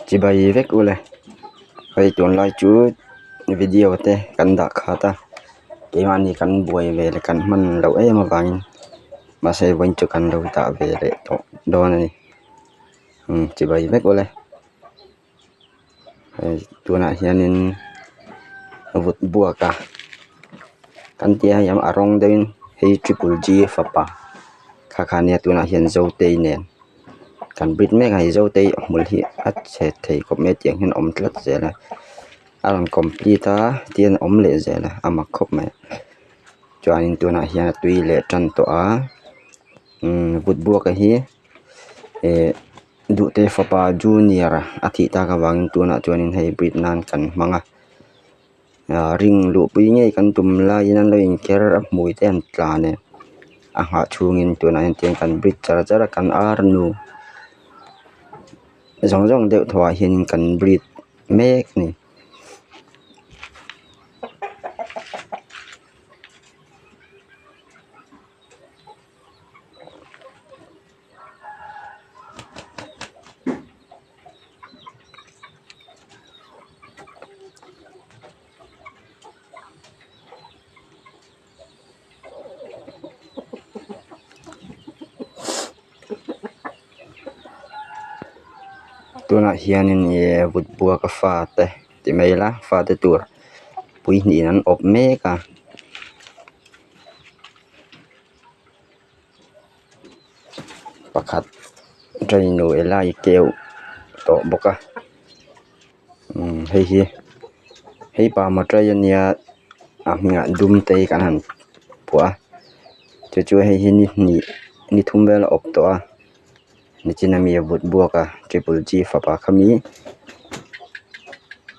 Chibai vek ule hei tunlai chu video te kan dah khat a keimahni kan buai ve leh kan hman loh em avangin mahse vawiin chu kan lo dah ve leh tawh dawn a ni umm chibai vek ule hei tunah hianin vut buak a kan tih a a rawng deuhin hei triple g fapa kha kha nia tunah hian zotei nen kan brit mek a hei zotei hmul hi a chhe thei khawp mai a tiang hian a awm tlat zel a a rawn complete a tihian a awm leh zel a a mak khawp mai chuanin tunah hian a tui leh tan tawh a umm vut buak a hi eh. Duhte fapa junior a thih tak avangin tunah chuanin hei brit nan kan hmang a ah ring luhpui ngei kan tum laiin an lo inker a hmui te an tla nen a nghah chhungin tunah hian tiang kan brit char char a kan ar nu zawng zawng deuh thaw ah hianin kan brit mek a ni. Tunah hianin ih vut buak a fa te ti mai ila fa te tur pui hnihin an awp mek a. Pakhat train nu helai keu tawh bawk a umm hei hi hei pa motor ania a hmingah dum te hi kan han phuah a chu chu hei hi ni hnih ni thum vel a awp tawh a nichin ami a vut buak a triple g fapa khami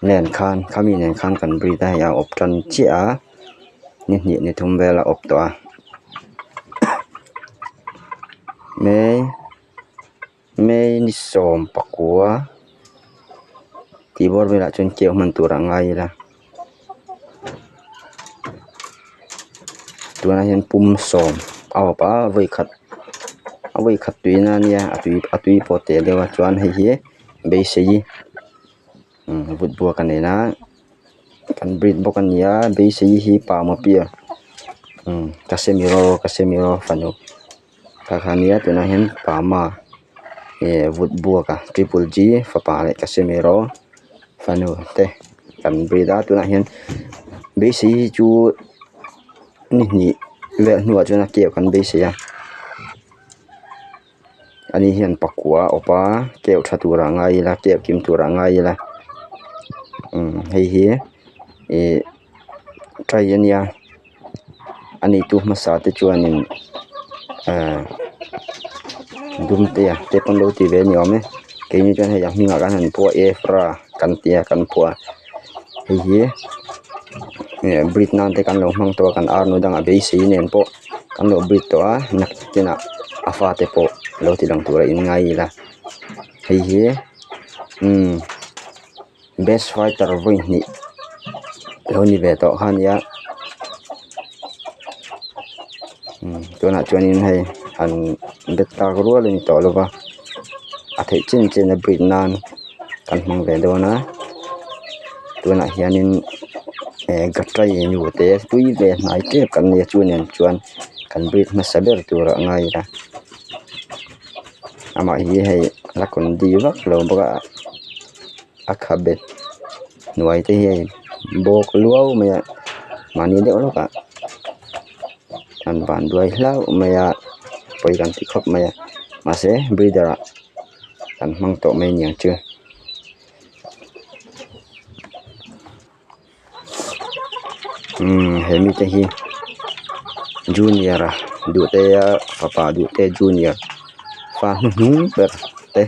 nen khan khami nen khan kan breed a hei a awp tan chiah a ni hnih ni thum vel a awp tawh a may may ni sawm pakua tih bawr velah chuan keu hman tur a ngai ila tunah hian pum sawm a awp a vawi khat a vawi khat tuina ania a tui a tui pawh teh deuh a chuan hei hi beisei umm vut buak a nen a. Kan breed bawk a ni a beisei hi pa mapia umm casemiro casemiro fanu kha kha ania tunah hian pama eh vut buak a triple g fapa leh casemiro fanu te kan breed a tunah hian beisei hi chu ni hnih vel hnuah chuan a keu kan beisei a. Ani hian pakua a awp a keuh tha turah ngai ila keuh kim turah ngai ila umm hei hi ihh tray ania a neitu hmasa te chuanin ahh dumtea te pawn lo ti ve a ni awm e keini chuan hei a hmingah kan han phuah a efra kan tia kan phuah a hei hi eh breed nan te kan lo hmang tawh a kan ar nu dangah beisei nen pawh. Kan lo breed tawh a nakinah a fate pawh lo ti lang tur a in ngai ila hei hi umm best fighter vawi hnih lo ni ve tawh kha a nia umm tunah chuanin hei han bet tak rual a ni tawh lo va a theih chin chin a breed nan kan hmang ve dawn a tunah hianin. eh gatrai nu te tui ve hnai tep kan nia chu nen chuan kan breed hmasa ber turah a ngai a amah hi hei la kundi vak lo bawk a a khabe hnuai te hi hei bawk luau mai a mahni deuh lawkah an van duai hlauh mai a pawi kan ti khawp mai a mahse breeder ah kan hmang tawh mai aniang chu. Umm he mite hi junior a duhtea fapa duhte junior fa hnuhnung ber te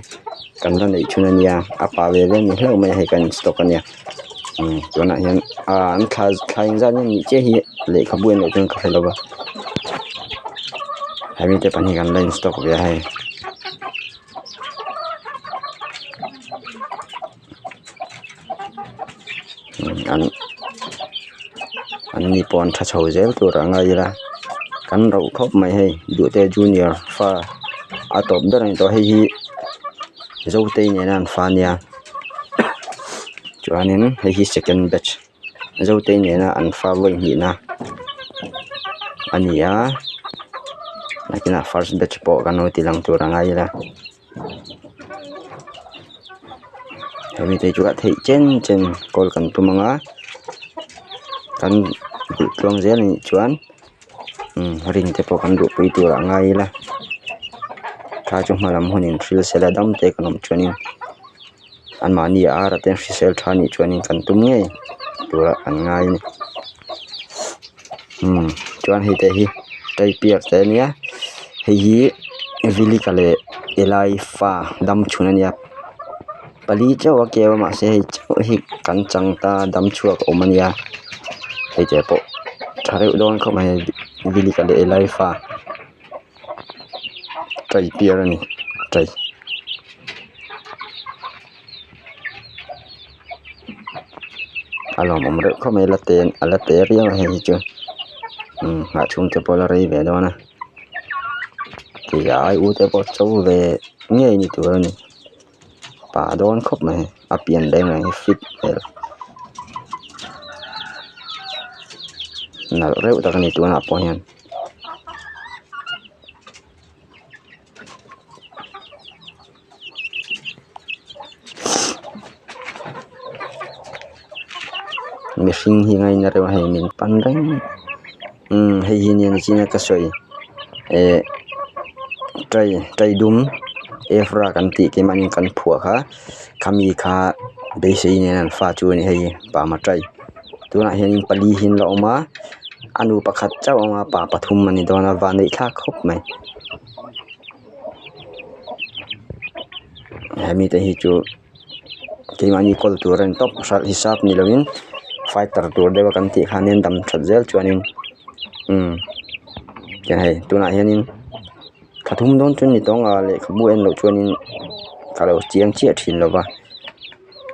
kan la neih chhun ania a pa ve ve ni hlauh mai a hei kan stock ania umm tunah hian ah an thla thla engzat nge nih chiah hi lehkhabu en loh chuan ka hre lo va hemi te pahnih kan la in stock ve a hei. An an ni pawh an tha chho zel tur a ngai ila kan rauh khawp mai hei duhte junior fa a tawp ber a ni tawh hei hi. Zotei nena an fa ania chuanin hei hi second batch Zotei nena an fa vawi hnihna a ni a nakinah first batch pawh kan lo ti lang tur a ngai ila hemi te chu a theih chen chen kawl kan tum ang a kan duh tluang zel a nih chuan rin te pawh kan duhpui tur a ngai ila tha chu hma lam hunin thil sela dam te kan awm chuanin anmahni a ar a te hrisel tha anih chuanin kan tum ngei turah an ngai a ni umm chuan hei te hi taipiak te ania hei hi vilika leh elai fa dam chhun ania pali chauh a keu a mahse hei chauh hi kan chang ta dam chhuak a awm ania hei te pawh tha reuh dawn khawp mai vilika leh elai fa taipiak a ni tai. A lawmawm reuh khawp mai a la te a la te riau a hei hi chu umm nghah chhung te pawh a la rei ve dawn a tih ai u te pawh cho ve ngei ni tur a ni pa dawn khawp mai a pian reng reng hi fit hmel nalh reuh tak a ni tunah pawh hian. Mihring hi ngaina reuh a hei min pan reng umm hei hi nia nichina ka sawi eh tai tai dum evra kan tih keimahni kan phuah kha khami kha beisei nen an fa chu a ni hei pa tai tunah hianin pali hi an la awm a a nu pakhat chauh a awm a pa pathum a ni dawn a van neih thlak khawp mai. Hemi te hi chu keimahni kawl tur a ni tawp hralh hisap ni lovin fighter tur deuh a kan tih khanin dam that zel chuanin umm tiang hei tunah hianin thla thum dawn chu a ni tawng a lehkhabu en loh chuanin ka lo chiang chiah thin lo va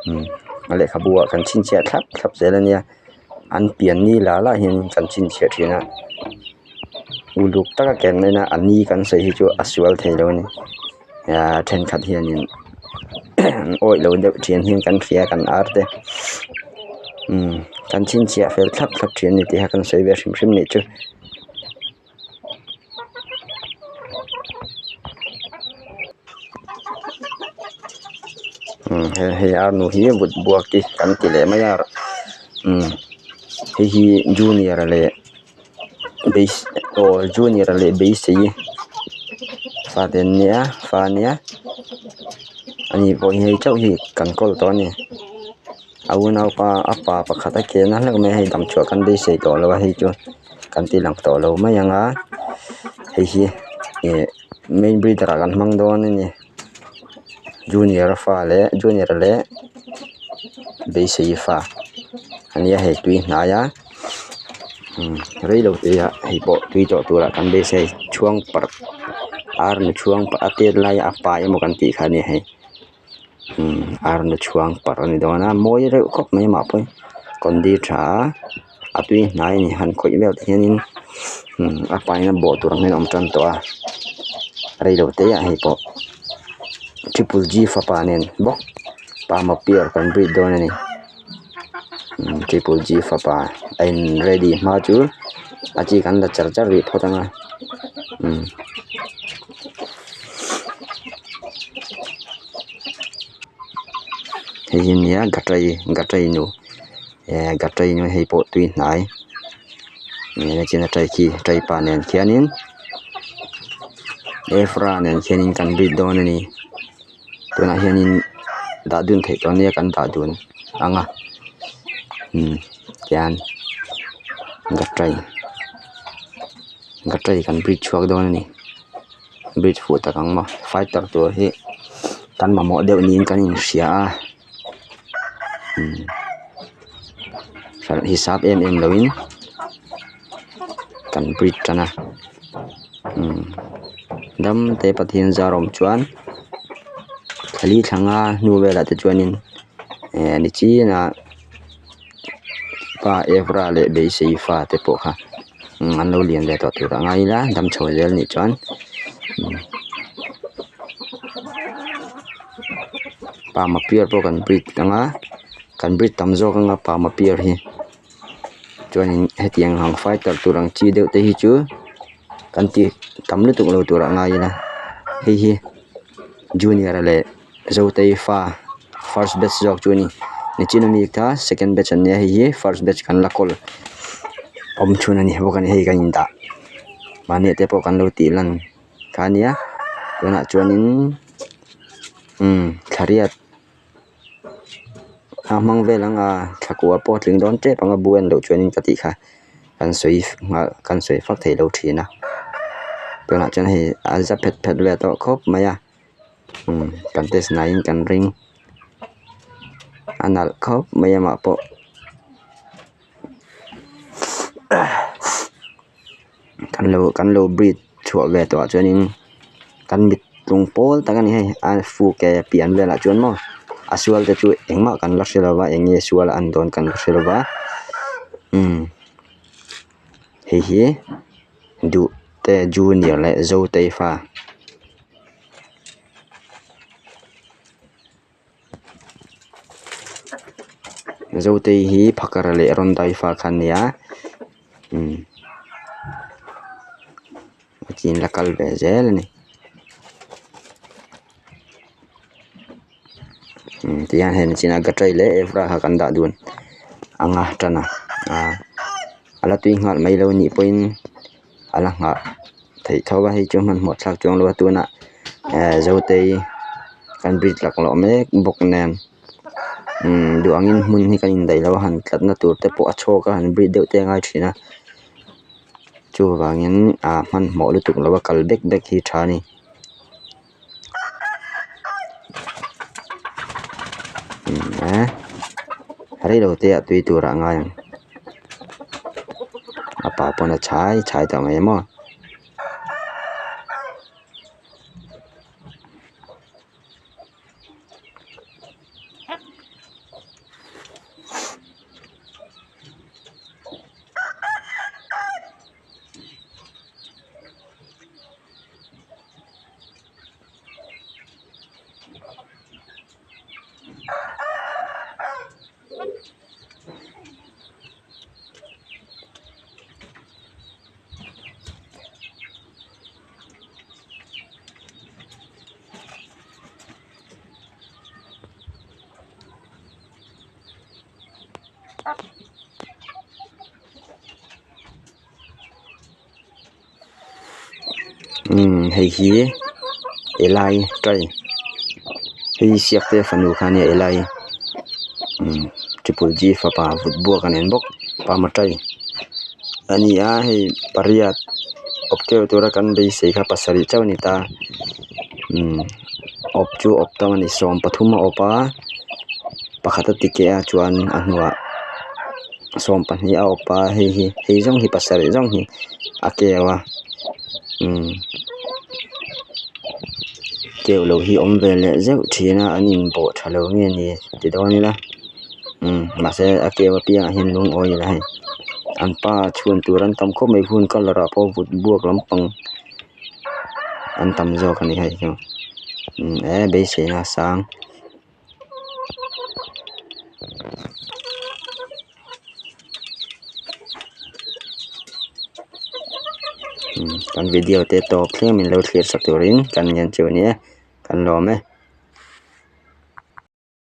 umm a lehkhabu ah kan chhinchhiah thlap thlap zel a nia. An pian ni lah lah hian kan chhinchhiah thin a uluk taka ken maina a ni kan sawi hi chu a sual thei lo a ni ahh thenkhat hianin an awih lo deuh thin hian kan hria kan ar te umm kan chhinchhiah fel thlap thlap thin a ni tih kha kan sawi ve hrim hrim nih chu. Umm he hei ar nu hi vut buak te kan ti leh mai a umm hei hi junior leh base aw junior leh beisei fate an nia fa ania ani pawh hi hei chauh hi kan kawl tawh a ni a unaupa a pa pakhat a ken a hlauh mai a hei damchhuah kan beisei tawh lo a hei chu kan ti lang tawh lo mai ang a hei hi ih main breeder ah kan hmang dawn a ni junior a fa leh junior leh beisei fa a nia hei tui hnai a umm rei lo te ah hei pawh tui tawh tur ah kan beisei chhuang parh ar nu chhuang parh a tet lai a a pa emaw kan tih kha a ni hei. Umm ar nu chhuang parh a ni dawn a mawi reuh khawp mai amah pawh hi condi tha a a tui hnai a ni han khawih vel te hianin umm a pain a bawh tur ang hian a awm tan tawh a reilo te ah hei pawh triple g fapa nen bawk pama piar kan breed dawn a ni umm triple g fapa a in ready hma chu a chi kan la char char rih phawt ang a umm. Hei hi nia gatrai gatrai nu eh gatrai nu hei pawh tui hnai nichin a tai khi tai pa nen khianin evra nen khianin kan bik dawn a ni tunah hianin dah dun theih tawh nia kan dah dun ang a umm tian gatrai gatrai kan bik chhuak dawn a ni. Bridge fuh tak ang maw fighter tur hi kan mamawh deuh niin kan inhria a umm hralh hisap em em loin kan bridge tan a umm dam te Pathian zar awm chuan thla li thla nga hnu velah te chuanin eh nichinah pa Evra leh beisei fa te pawh kha. Umm an lo lian ve tawh tur a ngai ila dam chho zel anih chuan umm. Parma pure pawh kan breed ang a kan breed tam zawk ang a parma pure hi chuanin hetiang ang fighter tur ang chi deuh te hi chu kan ti tam lutuk lo turah ngai ila hei hi junior a leh zotei fa first batch zawk chu a ni nichin ami kha second batch an nia hei hi first batch kan la kawl awm chhun a ni bawk a ni hei kan indah mahni ah te pawh kan lo tih lan kha a nia tunah chuanin umm thla riat a hmang vel ang a thla kua pawh a tling dawn tep ang a bu en loh chuanin ka tih kha kan sawi nghal kan sawi fak theih loh thin a tunah chuan hei a za phet phet ve tawh khawp mai a umm kan test hnaiin kan ring a nalh khawp mai amah pawh. Kan lo kan lo breed chhuah ve tawh ah chuanin kan mit tlung pawl tak a ni hei a fuke pian velah chuan maw a sual te chu engmah kan la hre lova eng nge sual an dawn kan la hre lova umm hei hi duh te junior leh zotei fa. Zotei hi phakar leh rawn dai fa kha a nia umm a chin la kal ve zel a ni umm tihian hei nichin a gatrai leh evra kha kan dah dun ang a tan a ah a la tui nghal mai lo a nih pawhin a la nghah theih tho a hei chu hmanhmawh thlak chuang lo a tunah eh zotei kan bridge laklawh mek bawk nen umm duh angin hmun hi kan indaih lo a han tlatna tur te pawh a chhawk a han bridge deuh te a ngai thin a chuvangin ah hmanhmawh lutuk lo a kal bek bek hi tha a ni. Reilo te ah tui tur ah ngai ang a pa pawn a chhai chhai tawh mai maw. Umm hei hi elai tai hei hi siak te fanu kha ania elai umm triple g fapa vut buak a nen bawk pama tai a ni a hei pariat awp keuh tura kan beisei kha pasarih chauh a ni ta umm awp chu awp tam a ni 13 a awp a pakhat a ti keh a chuan a hnuah. 12 a awp a hei hi hei zawng hi pasarih zawng hi a keu a umm keu loh hi awm ve leh zeuh thin a an inbawh tha lo nge ni ti dawn ila umm mahse a keu apiangah hian lungawi ila hei an pa chhun tur an tam khawp mai hun colour ah pawh vut buak lampang an tam zawk a ni hei chu umm e beiseina a sang. Kan video te tawp thleng min lo thlir sak turin kan ngen chu a ni e kan lawm e.